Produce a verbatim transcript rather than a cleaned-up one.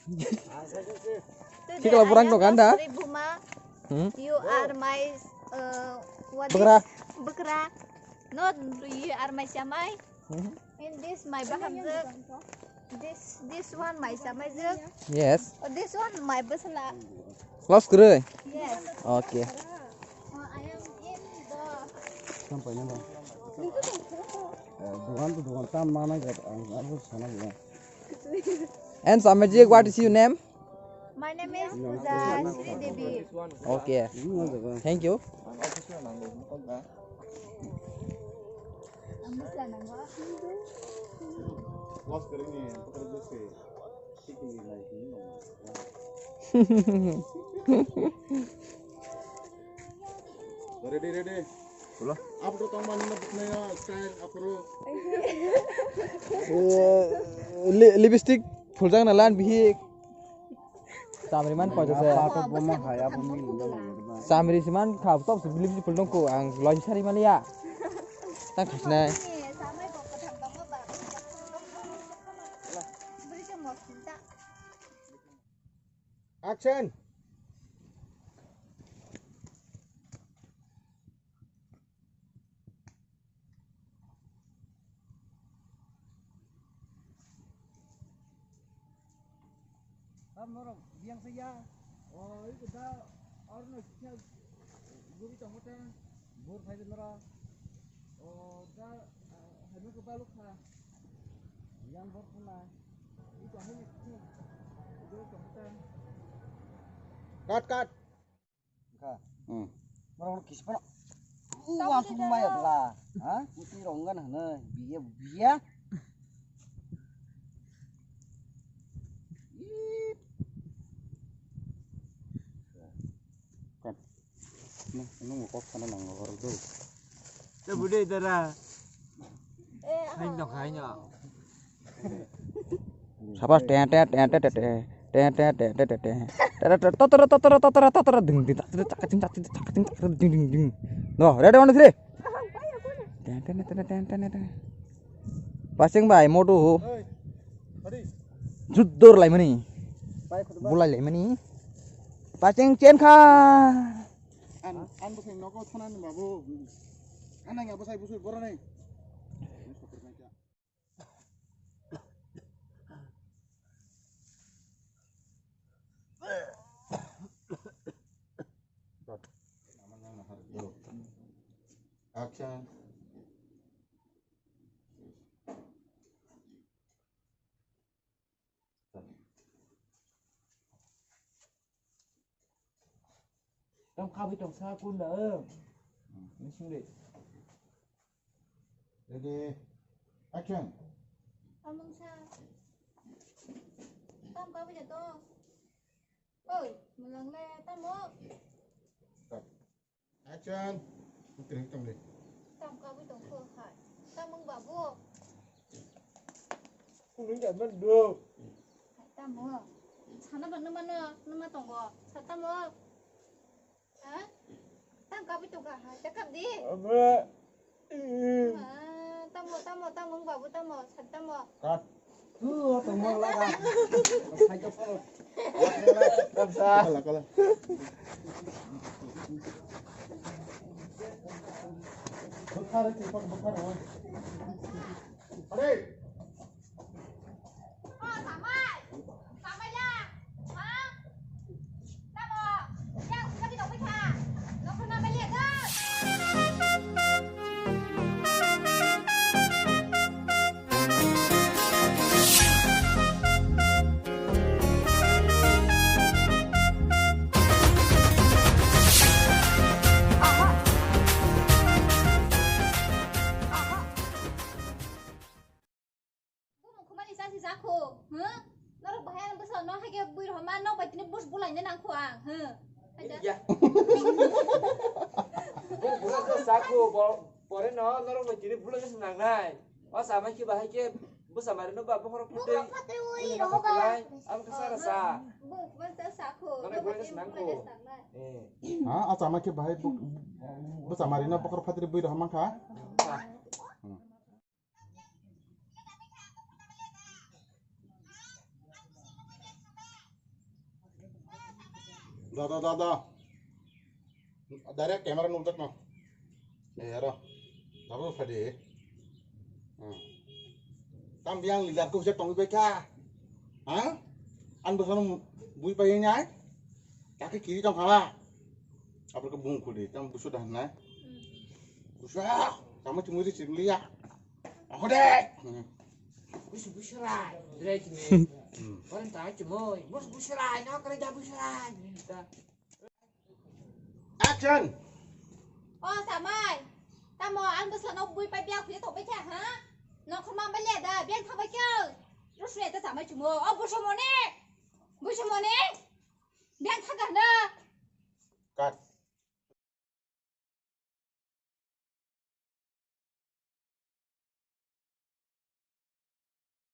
Today Sikla I burang am to ganda. Sorry, Buma. Hmm? You are my, uh, what Bukra. Is? Bukra. Not you are my chamai. Hmm? And this my bahamjwk. This, this one my chamai jwk. Yes. Oh, this one my bwsla. Close kwrwi? Yes. Okay. Oh, I am in the Sampai nang. Eh, dugan tu dugan tam mana gat ang aku sana dugan. And Samajik, what is your name? My name is Puja Sri Devi. Okay. Ini mana dugan? Thank you. Lost kering ni, apa kerja sih? Ready, ready. Apa tu tong mana nak naik style apa tu? Li-, lipstick full jang na lan bihik. Samri man koi jase. Apa tu boma hai apa mi nuna nuna. Samri siman khap top lipstick full dong ko ang loin sari malia. Tang khasnai. Action! Tam norok biyang saya. O, itu da, orno kisa guri tongkota, bur phai norok. O, da, hai no kebaluk kha. Yang bor khuna. Cut, cut. Kha. Hmm. Mara mara kisi pano. Uwa summa ya bla. Ha? Kuti rongan hana. Biya, biya. Cut. Nung, nung kok sana nang ngor do. Te bude dara. Hai no, hai no. Sapas, ten, ten, ten. Totoro, totoro, totoro, totoro, ding, ding, tak, tak, tak, tak, tak, ding, ding, ding. No, ready, one, two, three. Ten, ten, ten. Pasing bai, moto ho. Judor lai mani. Bulai lai mani. Pasing chen kha. An, an bwsai nogo thana ni babu. An nang ya bwsai bwsai borok ni. Action. Tam kabui tong sa kun da, eh. Ni sing de. Ready, action. Tamung sa. Tam kabui da to. Oi, mulang le tamo. Cut. Action. Putri tong de. Tam kabui tong ko hai. Tamung babu. Kunung ja man do. Hai tamo. Sana ba numa no, numa tongo. Sa tamo. Ha? Tam kabui tong ka hai. Cakap di. Abe. Ah, tamo, tamo, tamo, babu, tamo, sat tamo. Cut. Tu, tamo laga. Sai ka palo. Kala, kala. Bukhar, bukhar, bukhar. Are. Bumung khumani chasi jakho, huh? Norok bahai ano bwsa no hai khe bui rohor ma nok bai tini bus bulai ne nang kho ang, huh? Hai ja. Ya. Bumung khumani chasi jakho, bo-, pore no norok bai tini bulai ne nangnai. O sama khe bahai khe bwsa mari no ba bokhorok phatwi. Bokhorok phatwi ui rohor ba. Ang khe sara sa. Bumung khumani chasi jakho. Norok bulai ne nangnai. Eh. Ha, a sama khe bahai bu-, bwsa mari no bokhorok phatwi bui rohor man kha. Hmm. Da, da, da, da. Direct camera nukjak no. Eh, aro. Dabu phadi. Hmm. Tam biang leader ko hujak tongwi bai kha. Ha? An bwsano bui pai nai. Kaki kiri tong khala. Abro ko bung khudi. Tam busu dah nai. Busu. Kamu cuma di sini liya. Ako de. Hmm. Busu busu rai. Dre kini. Hmm. Orang tak cuma. Busu busu rai. Nak kerja busu rai. Action! O samai, tamo ang bwsano bui pai biang khuya tongbai kha ha? Nongkhor ma bai le da, biang thangbai khe. Rusre ta samai chumo. O busu mone. Busu mone. Biang thangkha na. Cut.